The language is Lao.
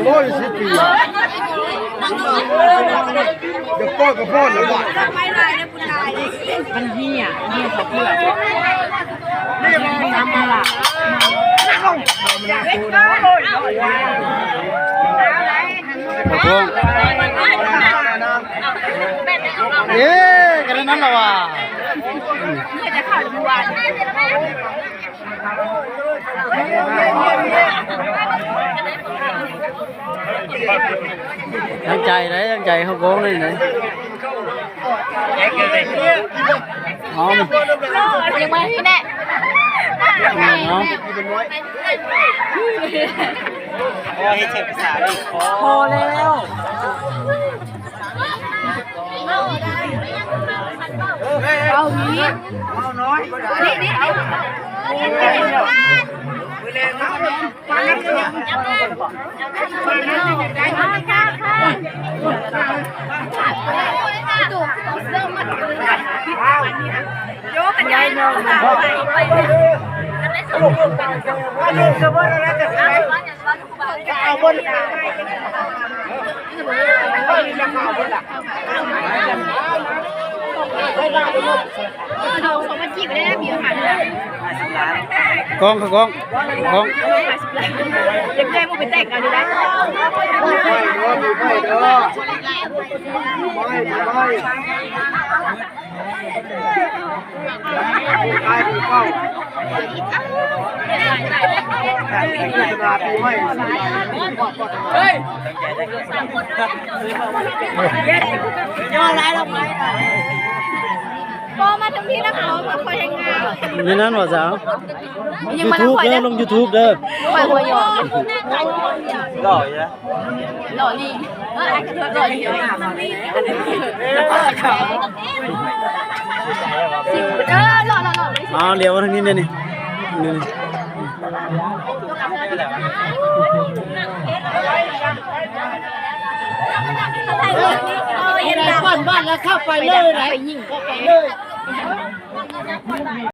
ຮ້ອຍສິບປີ ຢ່າປ້ອນກໍປ້ອນລະບາດ ມັນເຫຍ ເຫຍເຂົ້າເປືອກ ເອີ ກໍນັ້ນລະວ່າ. ຕັ້ງໃຈເດ້ ຕັ້ງໃຈເຮົາໂກງເດ້ ເອົາ ຍັງບໍ່ເຫັນແນ່ ເອົາ ໂອ້ ເຮັດໃສ່ພາສານີ້ ພໍແລ້ວ. ເອົາອີກ ເອົານ້ອຍ ນີ້ ນີ້ ເອົາ ໂຍກຂະຫຍາຍ ກ້ອງ ກ້ອງ ກ້ອງ ຢາກໄດ້ໝູ່ໄປແຕ່ງເອົາຢູ່ໄດ໋. ບໍ່ ມາທາງພີ້ນະ ເຂົາມາຄອຍແຮງງານ ແມ່ນນັ້ນບໍ່ສາວ? ຍັງມານຳຂ້ອຍເດີ YouTube ເດີ ລອຢູ່ນະ ຫຼໍ່ລີ ເອີ ອ້າຍກະເທີຍຫຼໍ່ລີ ເອີ ຫຼໍ່ ຫຼໍ່ ຫຼໍ່ ອ້າວ ຫຼຽວມາທາງນີ້ແດ່ນີ້ ນີ້ ນີ້ ບ້ານ ບ້ານແລ້ວເຂົ້າໄປເລີຍ ໄດ້ຍິງເຂົ້າໄປເລີຍ.